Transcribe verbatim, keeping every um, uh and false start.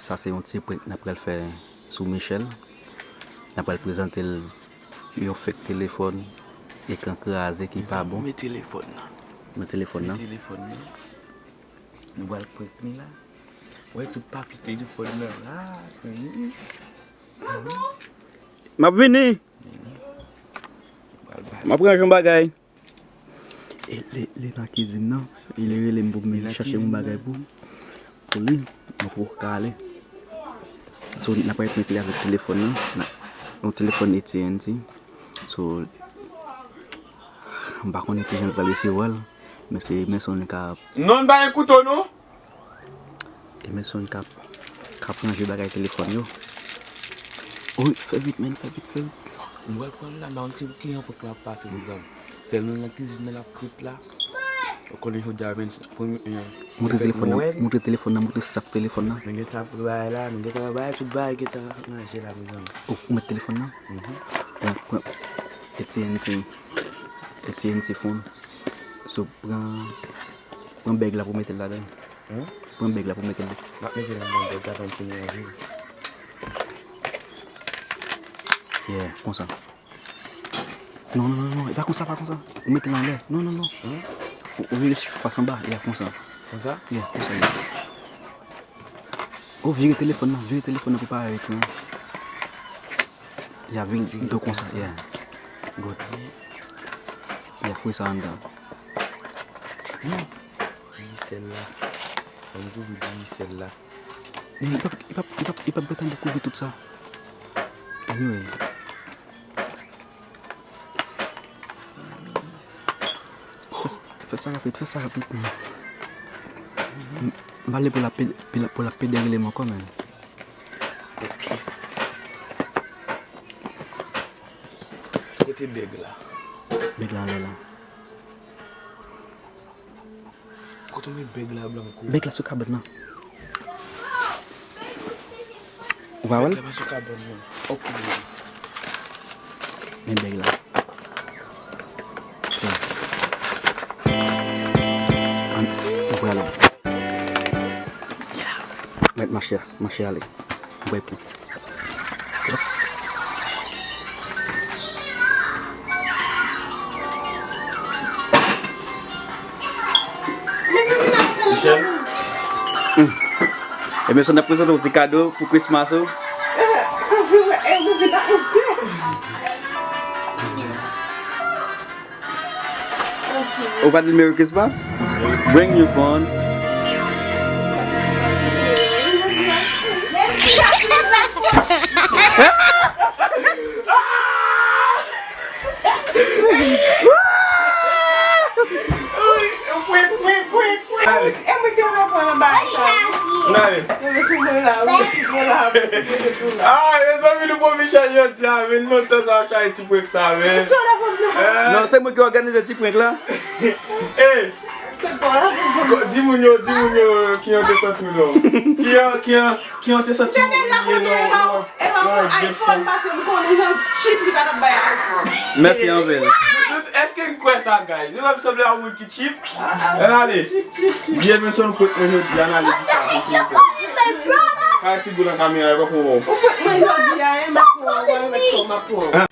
Sa se yon ti prank n ap pral fè sou Michel. N ap pral prezante l yon fake telefòn, ekran kraze ki pa bon. Mezanmi, men telefòn nan. Men telefòn nan. Men telefòn nan. Nou pral prank li la. Wè tout papye telefòn nan la. M ap vini. M ap ranje yon bagay. E li, li nan kizin nan. E li rele m pou m chache yon bagay pou, pou li. Mwen poko ka ale. So, n ap prank li avèk telefòn nan. Yon telefòn A T and T. So, m pa konnen kijan l pral resevwa l. Men se Emerson k ap... Non, n pa gen kouto, non. Emerson k ap, k ap ranje bagay telefòn yo. Wi, fè vit, men, fè vit, fè vit. Mwen pral pran l la, m pa konn ki, ki jan prank la ap pase, mezanmi. Sèl nou nan kizin nan l ap kout la. Ou konnen jodi a, men, premye, eh, montre telefòn nan, montre telefòn nan, montre staff telefòn nan. Nou gentan pran bagay la, nou gentan pran bagay, tout bagay gentan ranje la, mezanmi. Ou, ou met telefòn nan? Mhm. Pran, pran A T and T, A T and T phone. So, pran, pran bag la pou mete l ladan. Hmm? Pran bag la pou mete l. M ap mete l anndan bag la, tann fini ranje. Yeah, konsa. Non, non, non, non, e pa konsa, pa konsa. Ou mete l anlè. Non, non, non. Hmm? Ou, ou vire fas anba, yeah, konsa. Konsa? Yeah, konsa, yeah. Ou vire telefòn nan, vire telefòn nan pou pa ekran. Ya, vire do konsa, ya. Good. Ya, foure sa anndan. Non. Digicel la. Fò m kouvri Digicel la. Men li p ap, li p ap, li p ap, li p ap gentan dekouvri tout sa. Anyway. Fè, fè sa rapid, fè sa rapid. M, m pale pou l ap pede, pou l ap pede rele m ankò, men. Ok. Kote bag la? Bag la anlè la. Kote w met bag la, Blanco? Bag la sou kabòn nan. Ou pa wè l? Bag la pa sou kabòn nan. Ok. Men bag la. Ok. Ann, nou prale. Mèt mache, mache ale. Mwen pran. Michel. Hmm. Emerson ap prezante yon ti kado pou Christmas ou. Ou pa di Merry Christmas? Bring your phone. N ale. N ale. Ah, mezanmi, nou pran Michel jodi a, men lontan sa ap chache ti prank sa, men. Non, se mwen ki òganize ti prank la. Ey! Di moun yo, di moun yo ki yon te santi w non. Ki yon, ki yon, ki yon te santi w ye non, non, non, Gibson. Mèsi anpil. Èske n kwè sa, guys? Nou menm sanble a moun ki cheap. Ann ale. Byen, men se yon prank mwen jodi a, ann ale di sa pou fini prank. Kay figi w nan kamera, e pa pou ou. Ou prank mwen jodi a, e m ap pran w, m ap pran w.